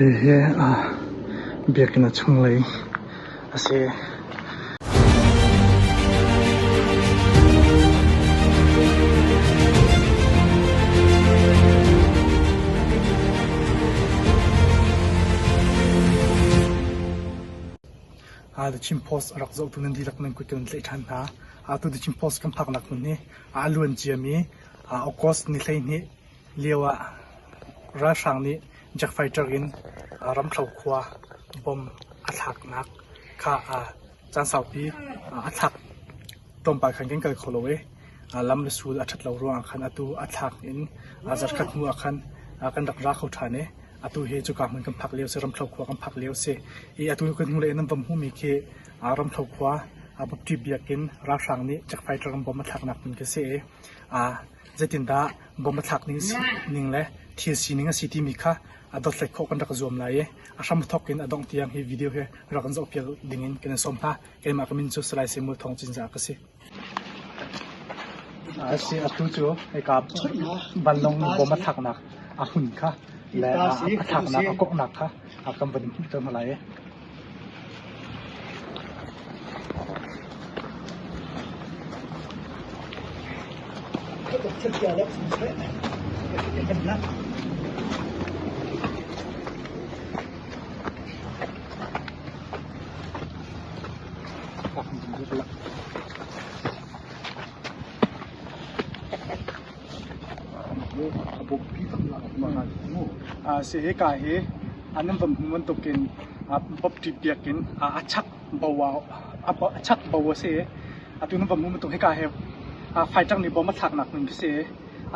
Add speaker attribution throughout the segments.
Speaker 1: Hihi biakinn a chunglei a si. The Chin Post a rak zohtu nan dihlak nan kut kan tlaih ṭhan hna. Atu The Chin Post kan phaknak hmun hi a luan ciami August ni 12 lio ah ralhrang nih jet fighter in Ramthlo khua bomb a thlaknak kha caan saupi a thlak tlawmpal khan kan kal kho lo i lam le sul a ṭhat lo ruangah khan atu a thlak in zarkhat hnu ah khan kan rak ra kho ṭhan i atu hi cuka hmun kan phak lio si Ramthlo khua kan phak lio si i atu kan hnulei nan va hmuhmi khi Ramthlo khua Baptist biakinn ralhrang nih jet fighter in bomb a thlaknak hmun khi si i zeitindah bomb a thlak ning le thil sining a si timi kha a dothlat khawh kan rak zuam lai i a hram thawk in a dongh tiang hi video hi rak kan zohpiak ding in kan in sawm hna. Keimah ka min cu Salai Samuel Thawng Cinzah ka si. Asi atu cu hika vanlawng bom a thlaknak a hmun kha le a thlaknak a koknak kha kan van in hmuhter hna lai i. Si hika hi an van hmu bantukin baptist biakinn a chak bo a chak bo a si. Atu nan van hmu bantuk hika hi fighter nih bom a thlaknak hmun khi si.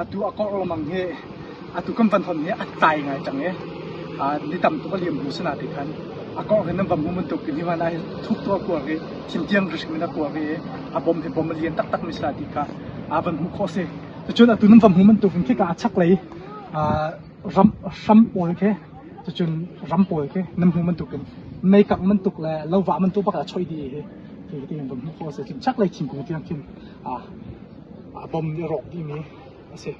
Speaker 1: Atu a korh lengmang hi atu kan van hon hi a tlai ngai cang i ni tam tuk a liam hnu si nain khan a korh hi nan van hmu bantuk in hi van ah hin thuk tuk a kuar i thingtiang hrimhrim in a kuar i a bom hi bom a lian taktak mi si lai ti kha aa van hmuh khawh a si. Cucun atu nan van hmu bantuk in khika a chaklei ram hram pawl khi cucun ram pawl khi nan hmu bantuk in meikangh bantuk le lovah bantuk bak ah a choih dih hi hi ti in van hmuh khawh a si. Cun chaklei thingkung tiang khin a bom nih a rawk dihmi a si.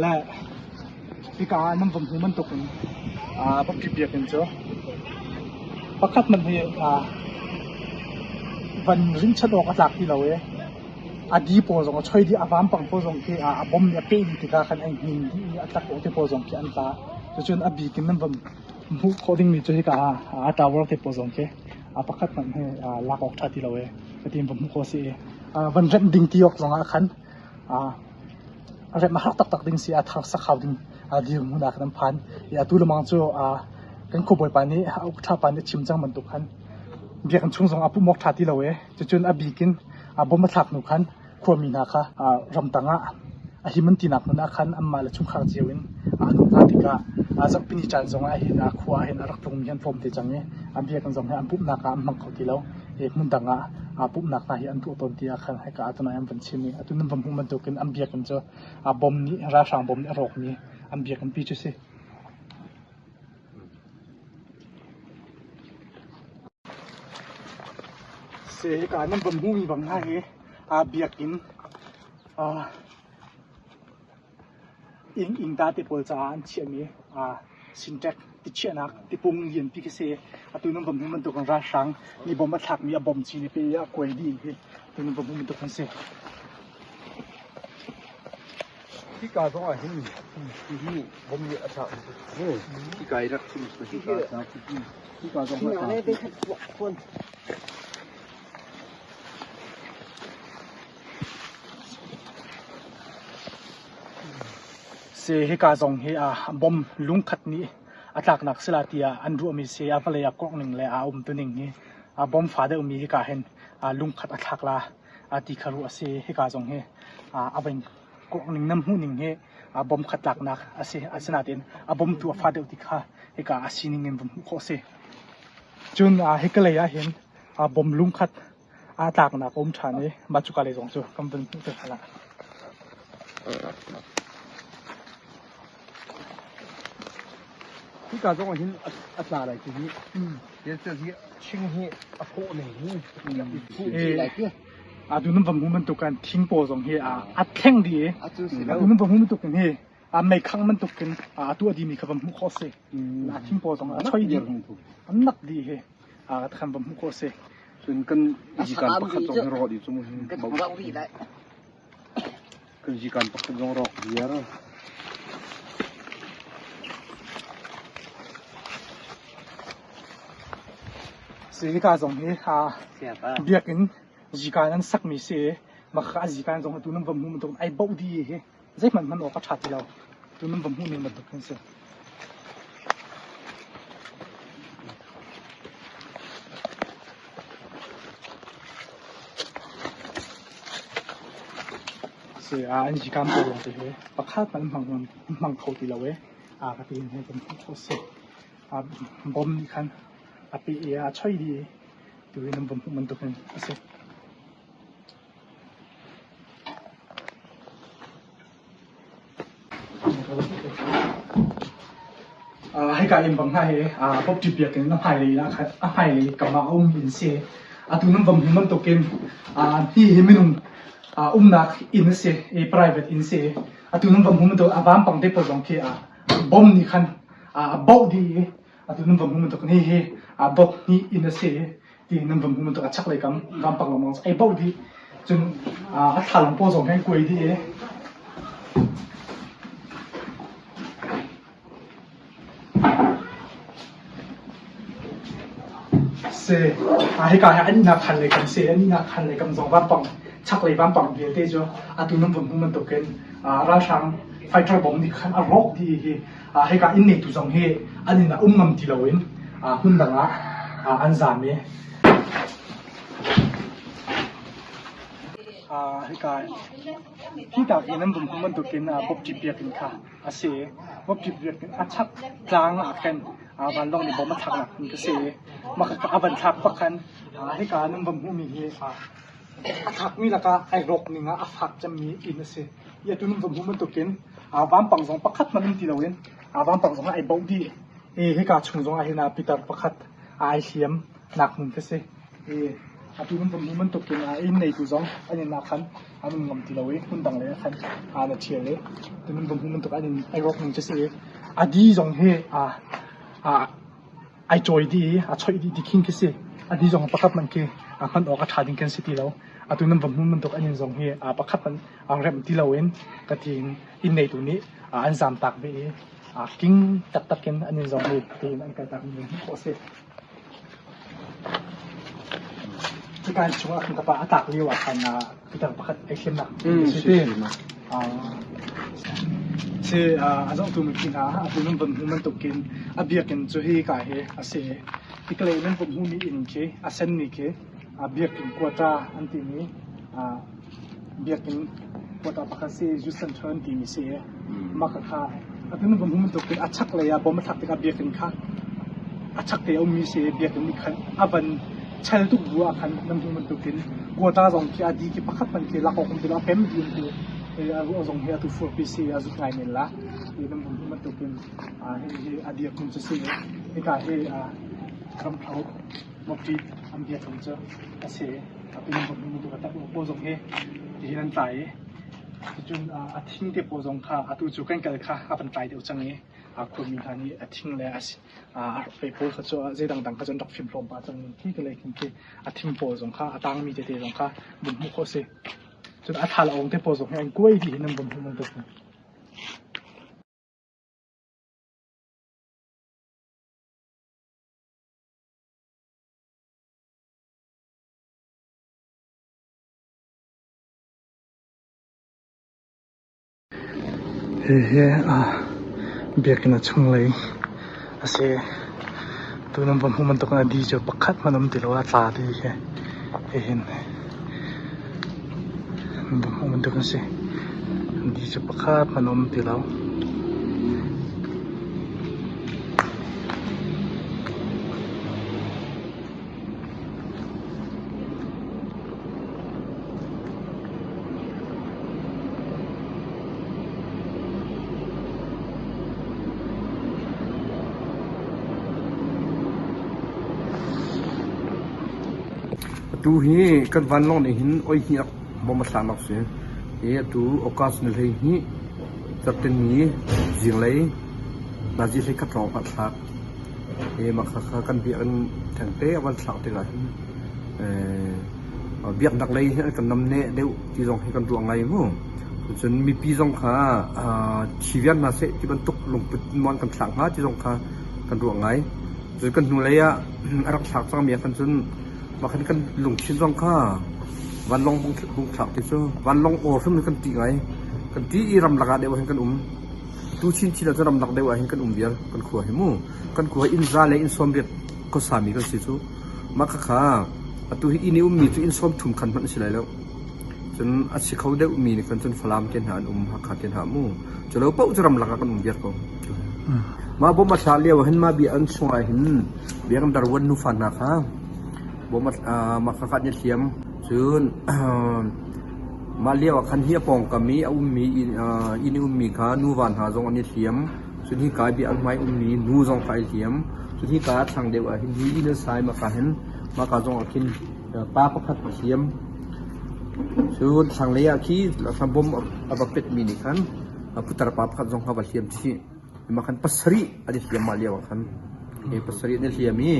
Speaker 1: Le hika ah nan van hmu bantuk in Baptist biakinn cu pakhat hmanh hi van rinhchanh awk a tlak ti lo i a di pawl zong a choi dih, a vampang pawl zong khi a bom nih a peh dih tikah khan ai hnin dih i a tlak te pawl zong khi an tla. Cucun a bik in nan van hmuh khawh dingmi cu hika ah a tower te pawl zong khi a pakhat hmanh hi lak awk ṭha ti lo i cutin va hmuh khawh a si i van remh ding ti awk zongah khan remh a har taktak ding si a thar sak hau ding dirhmun ah khan an phan i atu lemang cu kan khuabawipa nih a uk ṭha pa nih a chim cang bantuk khan biakinn chung zong a pumh awk ṭha ti lo i cucun a bik in bom a thlak hnu khan khuami hna kha ramtang ah a him an tinak hmun ah khan anmah le chungkhar cio in an um hna tikah zarhpini caan zong ah hin khua ah hin a rak tlungmi an tlawm te cang i an biakinn zong hi an pumhnak ah an hmang kho ti lo i hmundang ah pumhnak hna hi an tuah tawn tiah khan hika ah cun an van chim i atu nan van hmuh bantukin an biakinn cu bom nih ralhrang bom nih a rawkmi an biakinn pi cu si. Si hika nan van hmuhmi bang hna hi biakinn inn innka te pawl caah an chiahmi sinṭek ti chiahnak tipung lianpi khi si. Atu nan van hmuh bantuk in ralhrang nih bom a thlakmi a bom cin i pe i a kuai dih hi atu nan van hmuh bantuk an si.
Speaker 2: Hika zong ah hin hihi bom nih a thlak hika i rak chim hika hika zong ah
Speaker 1: Si hika zong hi bom lungkhat nih a tlaknak si la tiah an ruahmi si a vawlei a korh ning le aa umtuning hi bom fa deuhmi hika hin lungkhat a thlak la ti kha ruah a si. Hika zong hi a vein korh ning nan hmuh ning hi bom khat tlaknak a si. Asinain a bomtu a fa deuh ti kha hika a sining in van hmuh khawh a si. Cun hika lei ah hin bom lungkhat aa tlaknak a um ṭhan i mah cuka lei zong cu kan vun hmuh te hna lai.
Speaker 2: Hika zong ah hin a tla lai ti hi. Hi ching hi a hrawh ning hi
Speaker 1: Atu nan va hmu bantuk kan thing pawl zong hi a thleng dih i atu nan va hmu bantuk in hi. Meikhangh bantukin a tuah dihmi kha va hmuh khawh a si. A thing pawl zong a choi dih. An nak dih hi khan va hmuh khawh a si.
Speaker 2: Cun kan zikan pakhat zong hi rawh dih cu mu hin. Kan zikan pakhat zong rawk viar.
Speaker 1: Si hika zong hi biakinn zikan an sakmi si i mah kha a zikan zong atu nan va hmuh bantuk ai boh dih hi zeihmanh hman awk a ṭha ti lo. Tu nan va hmuh ning bantuk hin si. Si a an zikam pawl lawng te hi pakhat hmanh hmang hmang kho ti lo e. A ka ti hin kan hmuh khawh si. A bom nih khan a pe i a choi dih i tu hi nan va hmuh bantuk hin a si. Hika inn bang hna hi Baptist biakinn a hmailei ah khan a hmailei kam ah a ummi an si. Atu nan va hmuh bantukin hi hi minung umnak inn a si i private inn si. Atu nan va hmuh bantuk a vampang te pawl zong khi bomb nih khan a boh dih i atu nan va hmuh bantukin hihi dot hnih inn a si. Ti nan va hmuh bantuk a chaklei kam vampang lengmang ai boh dih. Cun a thlalang pawl zong hi an kuai dih i si hika hi an ihnak khan lei kam si an ihnak khan lei kam zong vampang chaklei vampang vialte cu atu nan vun hmuh bantukin ralhrang fighter bomb nih khan a rawk dih hi hika inn ngeitu zong hi an inn ah um ngam ti loin hmun dang ah an zaam i hika hika hi nan vun hmuh bantukin bawpṭi biakinn kha a si. Bawpṭi biakinn a chak tlang ah khan vanlawng nih bom a thlaknak hmun ka si i mah kha a van thlak bak khan hika nan va hmuhmi hi a thlakmi lakah ai rawk ning ah a fak cemmi inn a si. Hi atu nan va hmuh bantukin vampang zong pakhat hmanh um ti loin vampang zong ai boh dih. I hika chung zong ah hin pitar pakhat ai hliam nak hmun ka si. I atu nan va hmuh bantukin inn neitu zong an inn ah khan an um ngam ti lo i hmun dang lei ah khan an a ṭhial i tu nan va hmuh bantuk an in ai rawk ning cu si i a di zong hi ai cawi dih i a choih dih ti khin khi si. A di zong pakhat hmanh khi hman awk a ṭha ding kan si ti lo. Atu nan va hmuh bantuk an inn zong hi pakhat hmanh remh ti loin ka tiin inn neitu nih an zaamtak ve i king taktak in an inn zong hi tiin an kaltak mi hmuh khawh a si. Cuka chungah khan ka pa a tlak lio ah khan pitar pakhat ei hlimnak si ti. Si a zohtu mipi hna atu nan von hmu bantukin a biakinn cu hi ka hi a si. Hikalei nan von hmuhmi inn khi a senmi khi biakinn quata an timi biakinn quata pakhat si Youth Center an timi si. Mah kha atu nan von hmuh bantukin a chaklei ah bom a thlak tikah biakinn kha a chakte a ummi si i biakinn nih khan a van chel tuk bu ah khan nan hmuh bantukin quota zong khi a di khi pakhat hmanh khi lak awk um ti lo a pem dih um ti a ruah zong hi atu furpi si a zut ngai men la ti nan hmuh bantukin hihi a dirhmun cu si hika hi ramthlo mawṭi an biakinn cu a si atu nan hmuh bantuk a tak pawl zong hi tihin an tlai i Cucun a thing te pawl zong kha atu cu kan kal kha a van tlai deuh cang i khuami hna nih a thing le a fei pawl kha cu zei dangdang kha cu an rak fimhlawm pah cang. Khi ka lei khin khi a thing pawl zong kha a tangmi tete zong kha vun hmuh khawh a si. Cun a thal awng te pawl zong hi an kuai dih hin an vun hmuh bantuk. Hihi biakinn a chunglei a si. Tu nan va hmuh bantuk in a di cu pakhat hmanh um ti lo a tla dih hi. Hihin nan va hmuh bantuk an si. Di cu pakhat hmanh um ti lo.
Speaker 2: Atu hi kan vanlawng nih hin oi hnih bom a thlaknak si. Hi atu August ni 12. Zarhteni zinglei nazi 11 hrawng ah thlak. Hi mah khakha kan biakinn thengte a van thlak tikah hin biaknak lei hi an kan namneh deuh ti zong hi kan ruah ngai mu. Cun mipi zong kha thi viar hna seh ti bantuk lungput maw an kan thlak hnga ti zong kha kan ruah ngai. Cun kan hnulei ah a rak thlak cangmi ah khan cun mah khan kan lungthin zong kha vanlawng bung thlak ti cu vanlawng aw hrim kan ṭih ngai. Kan ṭih i ramlak ah deuh hin kan um. Tu chinchin ah cun ramlak deuh ah hin kan um viar kan khua hi mu. Kan khua inn za le inn 80 khuasami kan si cu. Mah khakha atu hi inn i ummi cu inn 30 khan hmanh a si lai lo. Cun a si kho deuhmi nih khan cun Falam te hna an um, Hakha te hna mu. Cu lo paoh cu ramlak ah kan um viar ko. Mah bawm a thlah lio ah hin mah bia an chungah hin biakam darwan nufa hna kha bawm mah kha an i hliam. Cun mah lio ah khan hi a pawngkam i a ummi inn i ummi kha nuva hna zong an i hliam. Cun hika i bia an hmai ummi nu zong kha ai hliam. Cun hika a thlang deuh ah hin hi inn an sa i mah ka hin mah ka zong ah khin pa pakhat a hliam. Cun thlanglei ah khi bom a va petmi nih khan putar pa pakhat zong kha va hliam chih. Mah khan pasarih an i hliam mah lio ah khan. Hi pasarih an i hliam i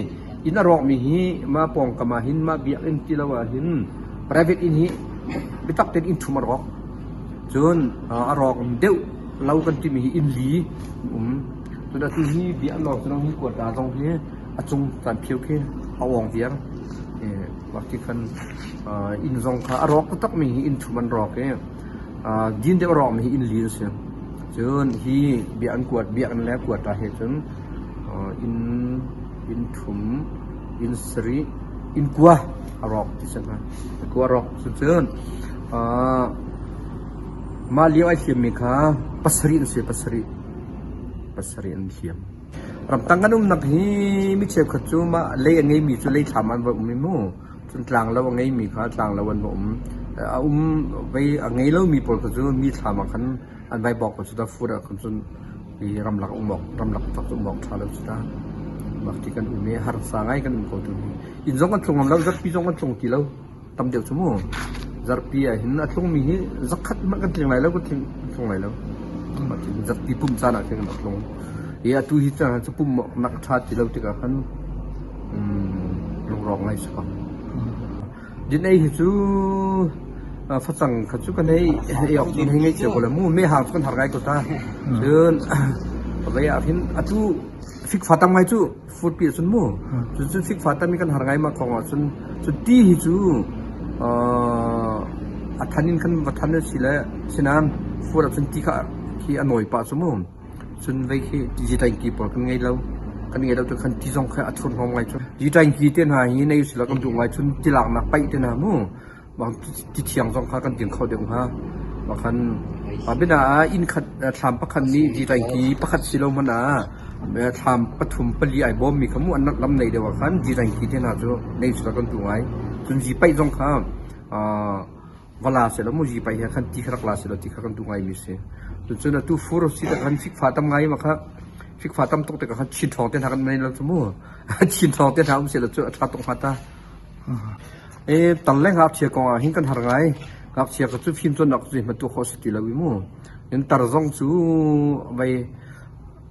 Speaker 2: inn a rawkmi hi mah pawngkam ah hin mah biakinn ti lo ah hin private inn hi biatak tein inn thum a rawk. Cun a rawk deuh lo kan timi hi inn li an um. Cun atu hi bia an lawng cu hi kuata zong hi a cung caan phio khi a awng viar. Mah ti khan inn zong kha a rawk taktakmi hi inn thum an rawk i din deuh a rawkmi hi inn li an si. Cun hi bia an kuat biakinn le kuata he cun inn inn thum inn sarih inn kua a rawk ti si hna. Kua rawk cucun mah lio ai hliammi kha pasarih an si pasarih pasarih an hliam. Ramtang kan umnak hi mi cheukhat cu mah lei a ngeimi cu lei thlam an va um i mu. Cun tlanglo a ngeimi kha tlanglo an va um. A um vei a ngei lomi pawl kha cu mi thlam ah khan an vai bawk ko cu ta fur ah khan cun i ramlak um awk ramlak tak cu um awk ṭha lo cu ta. Mah ti kan um i harsa ngai kan um ko tu hi. Inn zong kan tlung ngam lo, zarhpi zong kan tlung ti lo. Tam deuh cu mu. Zarhpi ah hin a tlungmi hi zakhat hmanh kan tling lai lo, kan tlung lai lo. Mah ti zarhpi pumh caan ah khin kan rak tlung. I atu hi cu pumh nak ṭha ti lo tikah khan lungrawk ngai si ko. Din ei hi cu facang kha cu kan hei ei awk kan hei ngei cio ko le mu mehhang cu kan har ngai ko ta. Cun vei ah hin atu fikfa tam ngai cu furpi ahcun mu cucu fikfa tam i kan har ngai ma kong ahcun cu ti hi cu a than in khan va than si le sinain fur ahcun ti kha khi a nawi pah cu mu. Cun vei khi ti tanki pawl kan ngei lo. Kan ngei lo tu khan ti zong kha a thurhnawm ngai cu. Ti tanki te hna hi nei usila kan duh ngai cun ti laknak paih te hna mu. Ti thiang zong kha kan ding kho deuh hnga. Mah khan bina ah inn khat thlam pakhat nih ti tanki pakhat si lo hmanh ah thlam pathum pali ai bawm mi kha mu an lam nei deuh ah khan ti tanki te hna cu nei usila kan duh ngai. Cun zi paih zong kha va la seh law mu zi pai he khan ti kha rak la seh law ti kha kan duh ngaimi si. Cun atu fur si te khan fikfa tam ngai ma kha fikfa tam tuk te khan chin thawng te hna kan nei lo cu mu chin thawng te hna um seh law cu a tha tuk hnga ta. E tal le ngakchia kong ah hin kan har ngai. Ngakchia ka cu fim cawnnak cu hma tu khawh si ti lo i mu. In tar zong cu vai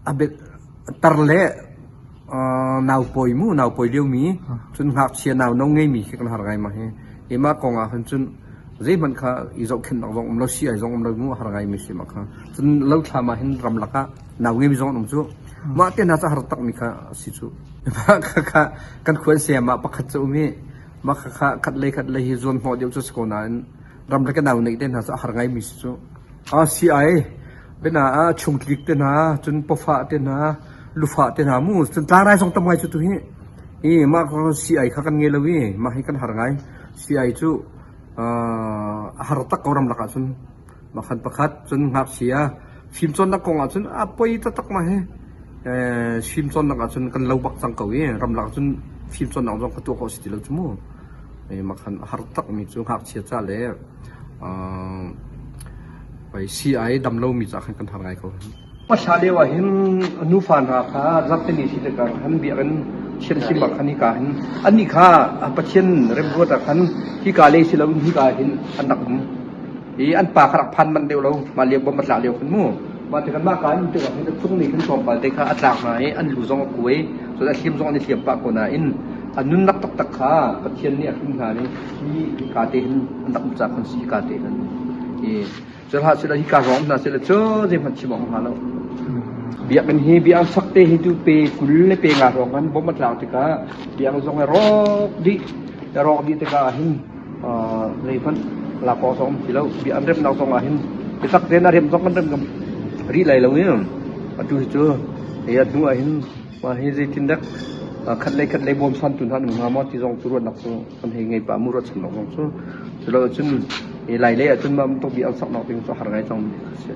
Speaker 2: a bet tar le naupawi mu naupawi liomi cun ngakchia nau no ngeimi khi kan har ngai ma hi. Hi mah kong ah khan cun zeihmanh kha i zohkhenhnak zong um lo si ai zong um lo mu a har ngaimi si mah kha. Cun lothlam ah hin ramlak ah nau ngeimi zong an um cu. Mah te hna cu a har takmi kha a si cu. Mah kha kha kan khuan sayamah pakhat cu um i mah kha kha khat lei khat lei hi zuan hnawh deuh cu si ko nain ramlak i nau neih te hna cu a har ngaimi si cu. A si ai biana ah chungtlik te hna cun pawfah te hna lufah te hna mu cun tlangrai zong tam ngai cu tu hi I mah sii-ai kha kan ngei lo i mah hi kan har ngai. Sii-ai cu a har tak ko ramlak ahcun. Mah khan pakhat cun ngakchia fimcawnnak kong ahcun a poi taktak mah hi. Fimcawnnak ahcun kan lo bak cang ko i ramlak ahcun fimcawnnak zong ka tuah khawh si ti lo cu mu. Mah khan a har takmi cu ngakchia ca le sii-ai dam lomi ca khan kan har ngai ko. Hmasa lio ah hin nufa hna kha zarhteni si tikah khan biakinn thianhlim ah khan hika hin annih kha Pathian remruat ah khan hika lei si loin hika hin an rak um i an pa kha rak phan manh deuh lo mah lio bom a tlak lio khan mu. Mah tikah mah ka an tikah hin a cung nih khin tlawmpal te kha a tlak hna i an lu zong a kuai, cun a hliam zong an i hliam pah ko nain a nunnak taktak kha Pathian nih a hrim hna i hi ka te hin an rak um caah khan si ka te hin i cu hlah sila hi ka ruang hna sila cu zeihmanh chim awk hnga lo. Biakinn hi biang sak te hi tu pe 20 le pe nga hrawng kan bom a tlak tikah biang zong a rawk dih a rawk dih tikah hin zeihmanh lak awk zong um ti lo. Bia an remnak zong ah hin biatak tein a rem zong kan rem ngam rih lai lo i atu hi cu hi a hnu ah hin mah hi zeitin dek khat lei khat lei bawm san tu hna an um hnga maw ti zong cu ruahnak cu kan hei ngei pah mu ruahchannak zong cu. Culo cun hi lai lei ah cun mah bantuk bia an saknak ding cu har ngai cang mi a si.